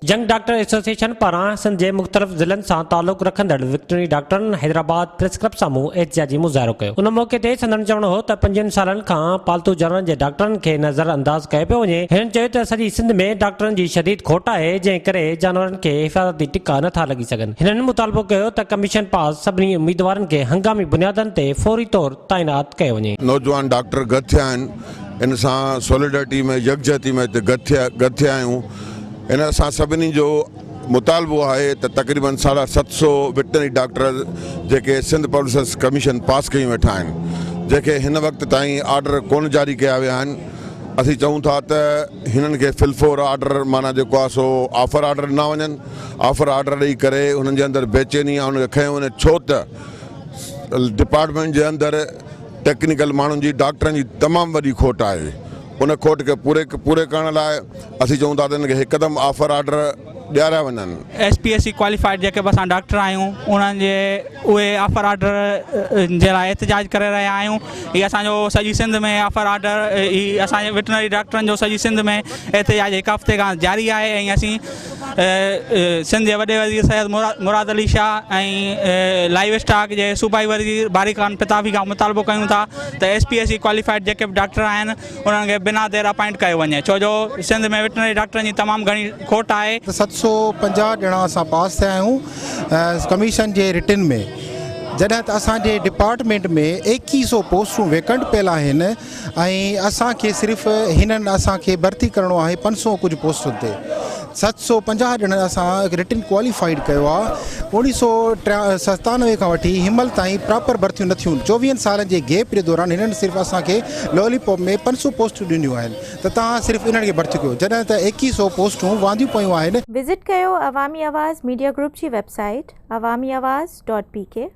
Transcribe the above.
جنگ doctor association پاران سنڌ جي مختلف ضلعن سان تعلق رکندڙ وڪٽرنري ڊاڪٽرن حيدرآباد پريس ڪلب سامهون احتجاجي مظاهرو ڪيو. ان موقعي تي سندن چوڻ هو ته پنجويهن سالن کان پالتو جانورن جي ڊاڪٽرن کي نظر انداز ڪيو پيو وڃي. هنن چيو ته سڄي سنڌ ۾ ڊاڪٽرن جي شديد کوٽ آهي جنهن ڪري جانورن کي حفاظتي ٽڪا نٿا لڳي سگهن. هنن مطالبو ڪيو ته ڪميشن پاس سڀني اميدوارن کي هنگامي بنيادن تي فوري طور تعينات ڪيو وڃي. نوجوان ڊاڪٽر گڏ ٿيا آهن ان سان سوليڊرٽي ۾ يڪجهتي ۾ هتي گڏ ٿيا گڏ ٿيا آهيون ان اسان سڀني جو مطالبو آهي ته تقريبن ساڍا 700 وٽنري ڊاڪٽر جيڪي سنڌ پبلڪ سروس ڪميشن پاس ڪيون ويٺا آهن جنهن کي هن وقت تائين آرڊر ڪونه جاري ڪيا ويا آهن اسين چئون ٿا ته هنن کي فلفور آرڊر معنيٰ جيڪو آهي سو آفر آرڊر ڏنا وڃن آفر آرڊر ڏئي ڪري هنن جي اندر بيچيني آهي ان کي کنيو وڃي ڇو ته ڊپارٽمينٽ جي اندر ٽيڪنيڪل ماڻهن جي ڊاڪٽرن جي تمام وڏي کوٽ آهي ان کوٽ کي پوري پوري ڪرڻ لاء اسين چئون ٿا ته هن کي هڪدم آفر آرڊر ڏياريا وڃن. S P S C qualified جيڪي به اسان ڊاڪٽر آهيون انهن جي اهي آفر آرڊر جي لاء احتجاج ڪري رهيا آهيون هي اسان جو سڄي سنڌ ۾ آفر آرڊر هي اسان جي وٽنري ڊاڪٽرن جو سڄي سنڌ ۾ احتجاج هڪ هفتي کان جاري آهي ۽ اسين سنڌ جي وڏي وزير سيد مراد علي شاهه ۽ لائيو اسٽاڪ جي صوبائي وزير باري خان پتافي کان مطالبو ڪيون ٿا ته S P S C qualified جيڪي به ڊاڪٽر آهن انهن کي بنا دير اپائنٽ ڪيو وڃي ڇو جو سنڌ ۾ وٽنري ڊاڪٽرن جي تمام گهڻي کوٽ آهي. 750 ڄڻا اسان پاس ٿيا آهيون ڪميشن جي رٽن ۾ جڏهن ته اسان جي ڊپارٽمينٽ ۾ ايڪيهه سو پوسٽون ويڪنٽ پيل آهن ۽ اسان کي صرف هنن اسان کي ڀرتي ڪرڻو آهي 500 ڪجهه پوسٽن تي 750 ڄڻن اسان رٽن ڪواليفائيڊ ڪيو آهي 1997 کان وٺي هن مهل تائين پراپر ڀرتيون نه ٿيون 24 سالن جي گيپ جي دوران هنن صرف اسان کي لولي پاپ ۾ 500 پوسٽون ڏنيون آهن ته توهان صرف انهن کي ڀرتي ڪيو جڏهن ته 2100 پوسٽون وانديون پيون آهن. وزٽ ڪيو عوامي آواز ميڊيا گروپ جي web site Awami Awaz dot P K.